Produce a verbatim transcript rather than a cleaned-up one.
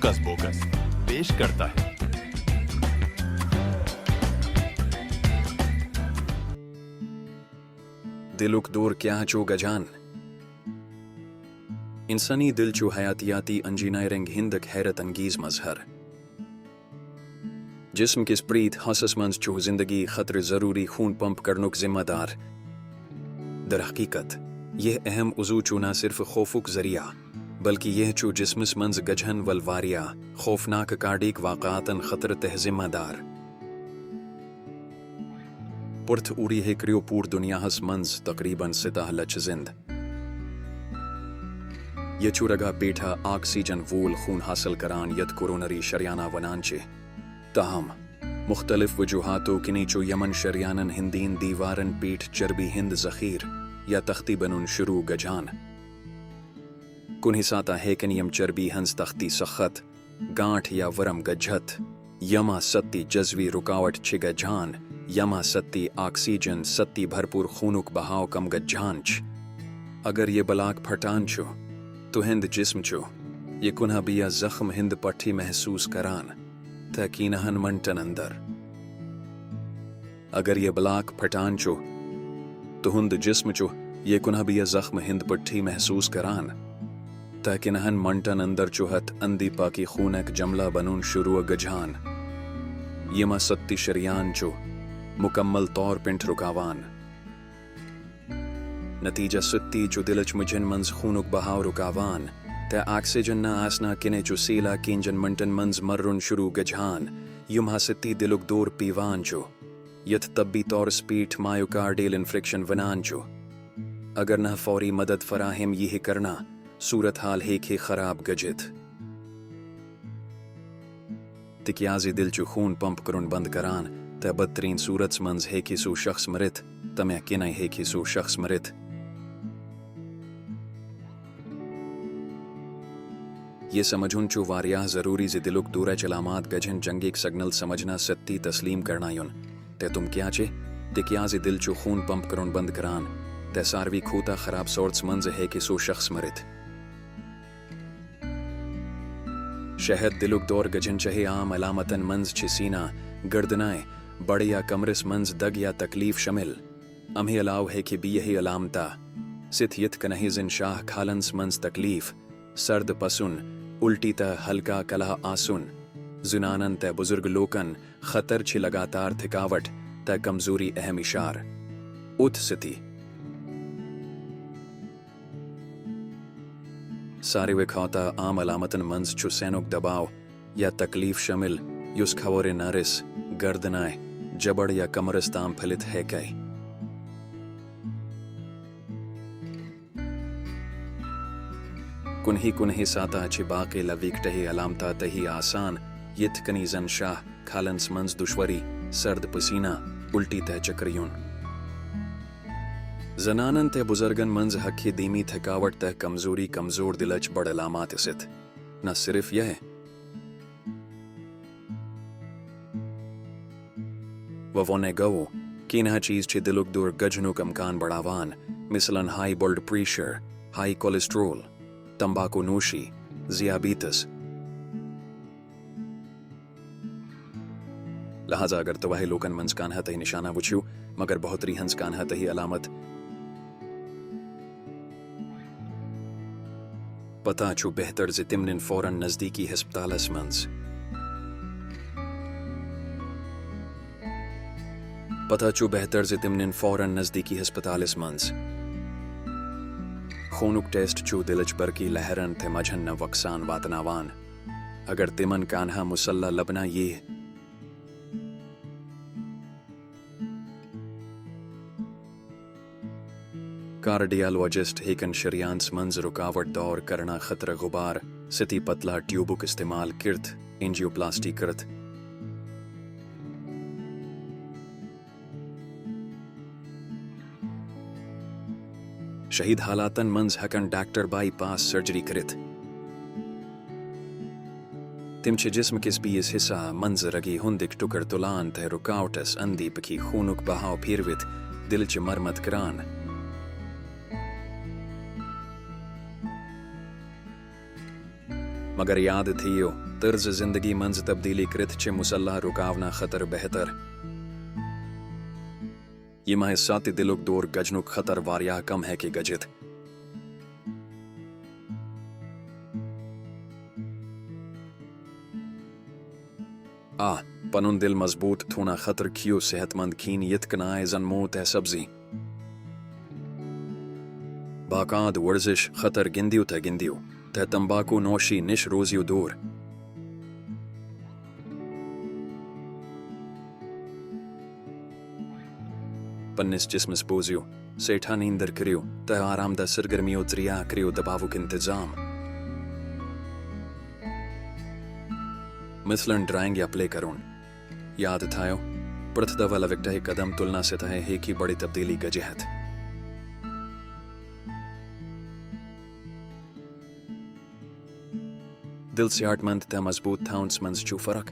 کس بوکس پیش کرتا ہے۔ دلک دور کیا چو گجان؟ انسانی دل چو حیاتیاتی انجینئرنگ ہندک حیرت انگیز مظہر۔ جسم کس پریت حصس منز چو زندگی خطر ضروری خون پمپ کرنک ذمہ دار۔ در حقیقت، یہ اہم عضو چو نہ صرف خوفک ذریعہ، بلکہ یہ چو جسمس منز گجھن ول واریاہ خوفناک کارڈیک واقعاتن خطر تہ ذمہ دار۔ پرتھ اوری ہے کریو پور دنیاہس منز تقریباً ستاہ لچھ زند۔ یہ چو رگا پیٹھا آکسیجن وول خون حاصل کران یت کورونری شریانہ ونان چھ۔ تاہم، مختلف وجوہاتو کنی چو یمن شریانن ہندین دیوارن پیٹھ چربی ہند ذخیر یا تختی بنن شروع گجھان۔ کنہ ساتا ہیکن یم چربی ہنز تختی سخت، گانٹھ یا ورم گجھت، یما ستی جزوی رکاوٹ چھ گجھان، یما ستی آکسیجن ستی بھرپور خونک بہاو کم گجھان چھ۔ اگر یہ بلاک پھٹان چھ، تہند جسم چھ یہ کنہ بیہ زخم ہند پٹھی محسوس کران تہ کینہن منٹن اندر۔ اگر یہ بلاک پھٹان چھ، تہند جسم چھ یہ کنہ بیہ زخم ہند پٹھی محسوس کران تہ کینہن منٹن اندر چھ ہتھ اندی پاکی خونک جملہ بنن شروع گجھان۔ یما ستی شریان چھ مکمل طور پنٹ رکاوان۔ نتیجہ ستی چھ دلچ مجھن منز خونک بہاو رکاوان تہ آکسیجن نہ آسنا کنے چھ سیلا کینجن منٹن منز مرن شروع گجھان۔ یمہ ستی دلک دور پیوان چھ، یتھ طبی طور سپیٹھ مایوکارڈیل انفریکشن ونان چھ۔ اگر نہ فوری مدد فراہم یہ کرنا، صورتحال ہیکہ خراب گجھت۔ تکیازِ دل چھ خون پمپ کرن بند کران تہ بدترین صورتس منز ہیکہ سہ شخص مرتھ، تمہ کنے ہیکہ سہ شخص مرتھ۔ یہ سمجھن چھ واریاہ ضروری زِ دلک دورچ علامات گجھن جنگک سگنل سمجھنا ستی تسلیم کرنایون تہ تم کیا چھ، تکیازِ دل چھ خون پمپ کرن بند کران تہ ساروی کھوتہ خراب صورتس منز ہیکہ سہ شخص مرتھ۔ شاید دلک دور گجھن چہ عام علامتن منز چھ سینہ، گردنائے، بڑ یا کمرس منز دگ یا تکلیف شامل۔ امہ علاوہ ہیکہ بیہ علامتہ سیتھ یتھ کنہ زن شاہ کھالنس منز تکلیف، سرد پسن، الٹی تہ ہلکا کلہہ آسن، زنانن تہ بزرگ لوکن خطر چھ لگاتار تھکاوٹ تہ کمزوری اہم اشار۔ اتھ ستی ساروی کھوتہ عام علامتن منز چھ سینک دباو یا تکلیف شامل، یس کھوورِ نرس، گردنائے، جبڑ یا کمرس تام پھلتھ ہیکہ۔ کنہ کنہ ساتا چھ باقی لویکٹہِ علامتہ تہی آسان، یتھ کنی زن شاہ کھالنس منز دشواری، سرد پسینہ، الٹی تہ چکر یون۔ زنانن تہ بزرگن منز ہیکہ دیمی تھکاوٹ تہ کمزوری کمزور دلچ بڑ علامات ٲسِتھ۔ نہ صرف یہ، وونے گو، کینہہ چیز چھ دلک دور گجھنک امکان بڑاوان، مثلاً high blood pressure, high cholesterol, تمباکو نوشی، ذیابیطس۔ لہذا اگر توہہ لوکن منز کانہہ تہی نشانہ وچھو، مگر بہتری ہنز کانہہ تہی علامت، پتہ چھ بہتر زِ تم نن فوراً نزدیکی ہسپتالس منز۔ پتہ چھ بہتر زِ تم نن فوراً نزدیکی ہسپتالس منز۔ خونک ٹیسٹ چھ دلچ برقی لہرن تہ مجھن نوقصان واتناوان۔ اگر تمن کانہہ مسلح لبنہ ییہ، کارڈیالوجسٹ ہیکن شریانس منز رکاوٹ دور کرنہ خطرہ غبار ستی پتلہ ٹیوبک استعمال کرتھ اینجیوپلاسٹی کرتھ۔ شدید حالاتن منز ہیکن ڈاکٹر بائی پاس سرجری کرتھ۔ تم چھ جسم کس بیس حصہ منز رگہ ہندک ٹکر تلان تہ رکاوٹس اندی پکی خونک بہاو پھیروتھ دلچ مرمت کران۔ مگر یاد تھیو، طرز زندگی منز تبدیلی کرتھ چھ مسلح رکاونہ خطر بہتر۔ یمہ ساتہ دلک دور گجنک خطر واریاہ کم ہیکہ گجتھ۔ آ، پنن دل مضبوط تھونہ خطر کھیو صحت مند کھین یتھ کنائے زن موت تہ سبزی۔ باقاعد ورزش خطر گندیو تہ گندیو، تہ تمباکو نوشی نش روزیو دور۔ پننس جسمس بوزیو، سیٹھا نیندر کریو، تہ آرام دہ سرگرمیو ذریعہ کریو دباوک انتظام۔ مثلاً ڈرائنگ یا پلے کرون۔ یاد تھایو، پرتھ دفعہ لوکٹہ قدم تلنا ستہ ہیکی بڑی تبدیلی گجہت۔ دل صحت مند تہ مضبوط تھاونس منز چھ فرق۔